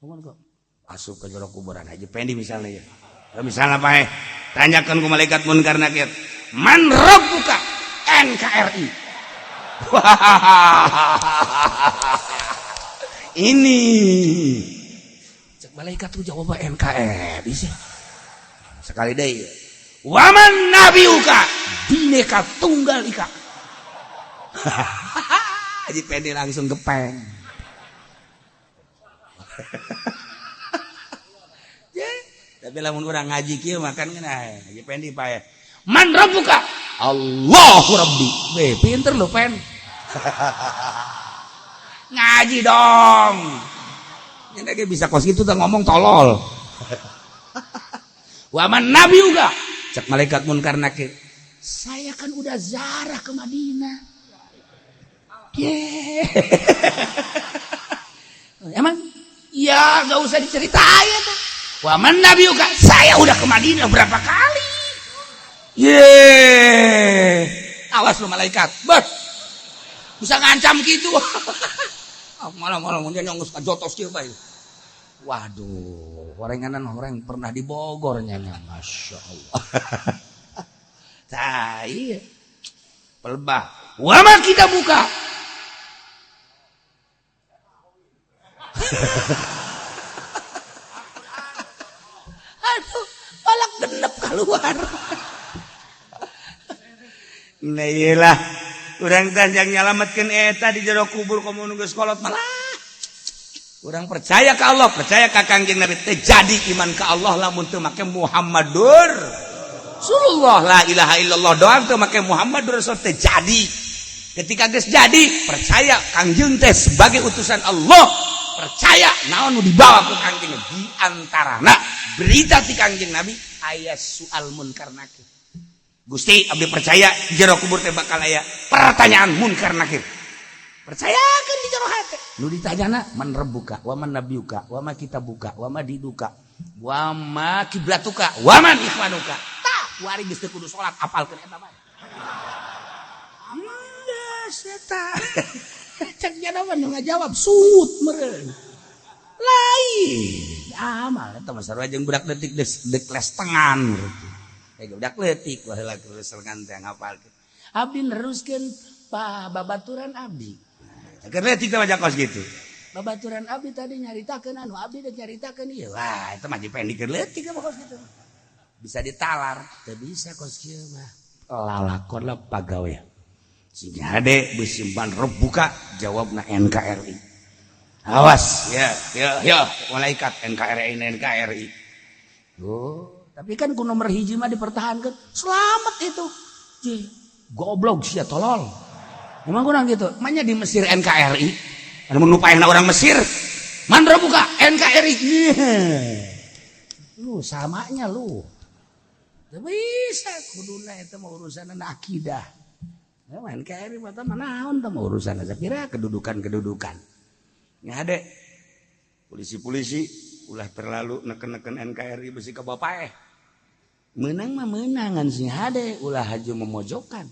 ngomong kok asup ke jero kuburan Haji Pendi misalnya ya. Misalnya apa tanyakan ke malaikat munkar nakir, man rabbuka NKRI. Ini cek malaikat tuh jawab NKRI sih. Sekali deh. Waman nabiuka Bhinneka Tunggal Ika. Haji Pendi langsung gepeng. Tapi lamun urang ngaji kieu makan ngeunah Haji Pendi pae. Man rabbuka? Allahu Rabbi. Weh, pinter lu pen. Ngaji dong. Ini bisa kos gitu tuh ngomong tolol. Wa man nabiuka? Cek malaikat munkar nakir. Saya kan udah zarah ke Madinah. Yeah. Emang ya nggak usah diceritain. Wah man nabiuka? Saya udah ke Madinah berapa kali. Ye, awas lu malaikat, bet bisa ngancam gitu. Malah malah dia nyongus kajotos kieu bae. Waduh, horenganan horeng pernah di Bogor nya, Masya Allah. Tah iya. Pelbah. Wama kita buka. Aduh, palak genep keluar. Nah iyalah, urang teh yang nyalametkeun eta di jero kubur komo nu geus kolot malah. Urang percaya ka Allah, percaya ka Kangjeng Nabi, teh jadi iman ka Allah lamun teu make Muhammadur Rasulullah, la ilaha illallah doang teu make Muhammadur Rasul teh jadi. Ketika geus jadi, percaya Kangjeng teh sebagai utusan Allah, percaya naon nu dibawa ku Kangjeng di antarana berita ti Kangjeng Nabi aya soal munkar nakir. Gusti abdi percaya jero kubur teh bakal aya pertanyaan munkar nakir. Percayakeun di jero hate. Nu ditanyana man rabbuka wa man nabiyuka wa ma kitabuka wa ma dinuka wa ma kiblatuka wa man ikhwanuka. Tah kuari geus teu kudu salat apalkeun eta bae. Geus eta. Cek jana mah nu ngajawab sungut meureun. Lain amal eta mah sarua jeung budak leutik deuk les tengan meureun. Budak leutik baheula geus lengan teh ngapalkeun. Abdi neruskeun pa babaturan abdi. Keur leutik teh mah kos kitu. Babaturan abdi tadi nyaritakeun anu abdi teh nyaritakeun ieu. Wah, eta mah dipendikeun leutik mah kos kitu. Bisa ditalar, teu bisa kos kieu mah. Lalakon lah pagawean. Sing hade beusi man rebuka jawabna NKRI. Awas ya ya ya malaikat NKRI NKRI. Oh, tapi kan ku nomor hiji mah dipertahankan. Selamat itu. Ji, goblok sia tolol. Emang kurang gitu. Manya di Mesir NKRI. Anu nu paehna orang Mesir. Man rebuka NKRI. Lu samanya lu. Teu bisa kuduna eta mah urusan akidah. Ya, NKRI mah teh naon teh mah urusan kira kedudukan-kedudukan. Nya hade. Polisi-polisi ulah terlalu neken-neken NKRI besi ka bapak eh. Menang mah menangan sing hade ulah haju memojokkan.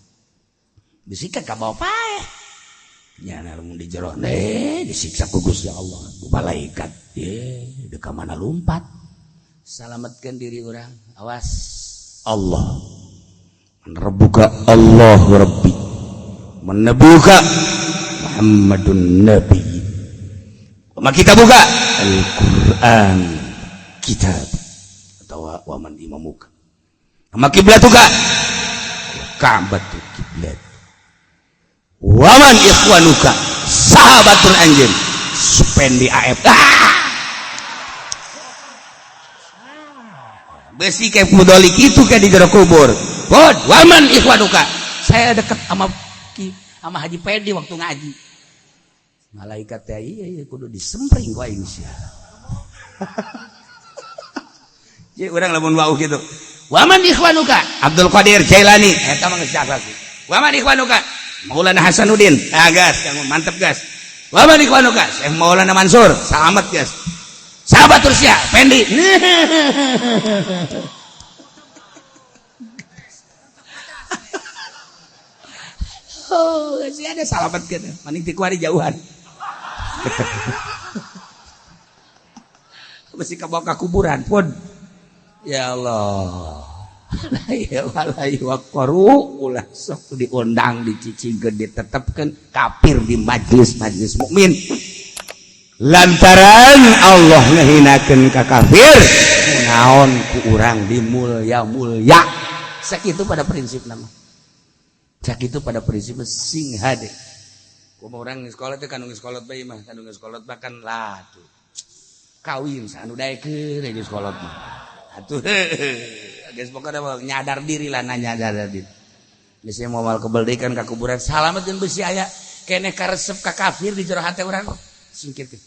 Besi ka bapak eh. Nya lamun di jero deh disiksa ku Gusti Allah, ku malaikat. Ye, deuk ka mana lumpat. Salametkeun diri urang. Awas Allah. Merebuka Allah Rabbi. Menebuka Muhammadun Nabi. Ma kita buka Al-Quran kitab atau waman imamuka. Ma kiblatuka Ka'bah kiblat. Waman ikhwanuka sahabatun anjeun Supendi AF. Ah! Besi kayak mudolik itu kayak di jero kubur. Bod, waman ikhwanuka. Saya deket sama sama Haji Pedi waktu ngaji. Malaikat teh iya iya kudu disempring ku aing sia. Jadi urang lamun wau kitu. Waman ikhwanuka Abdul Qadir Jailani eta mah geus jasa sih. Waman ikhwanuka Maulana Hasanuddin. Ah gas, yang mantep gas. Waman ikhwanuka Syekh Maulana Mansur, selamat gas. Sahabat terus ya, Pendi. Oh, sih ada salamat gitu. Maning ti kuari jauhan. Mesti kabawa ka kuburan pun. Ya Allah. Ya walai waqaru ulah sok diundang dicicingkeun ditetepkeun kafir di majelis-majelis mukmin. Lantaran Allah ngehinakeun ka kafir, naon ku urang dimulya-mulya. Sakitu pada prinsip nama. Sakitu pada prinsip sing hade. Kumaha urang di sekolah teh kandung sekolah bae mah, kandung sekolah bahkan lah tuh. Kawin sanu daekeun di sekolah mah. Atuh geus pokona nyadar diri lah, nanya nyadar diri. Geus moal kebeldekan ka kuburan salametkeun besi aya keneh karesep ka kafir di jero hate urang. Singkirkeun.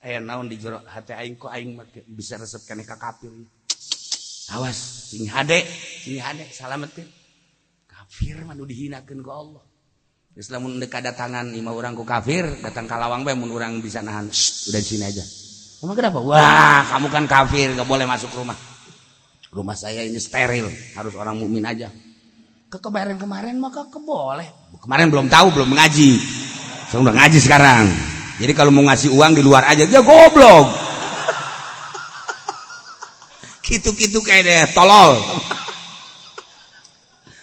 Aya naon di jero hate aing kok aing mah bisa resep keneh ka kafir. Awas sing hade salametkeun. Kafir mah nu dihinakeun ku Allah. Geus lamun deuk kadatangan imah urang ku kafir, datang ka lawang bae mun urang bisa nahan. Shh, udah di sini aja. Emang kenapa? Wah, kamu kan kafir, gak boleh masuk rumah. Rumah saya ini steril, harus orang mukmin aja. Ke kemarin-kemarin maka keboleh. Kemarin belum tahu, belum mengaji. Saya udah ngaji sekarang. Jadi kalau mau ngasih uang di luar aja, dia goblok. Kitu-kitu kayak deh, tolol.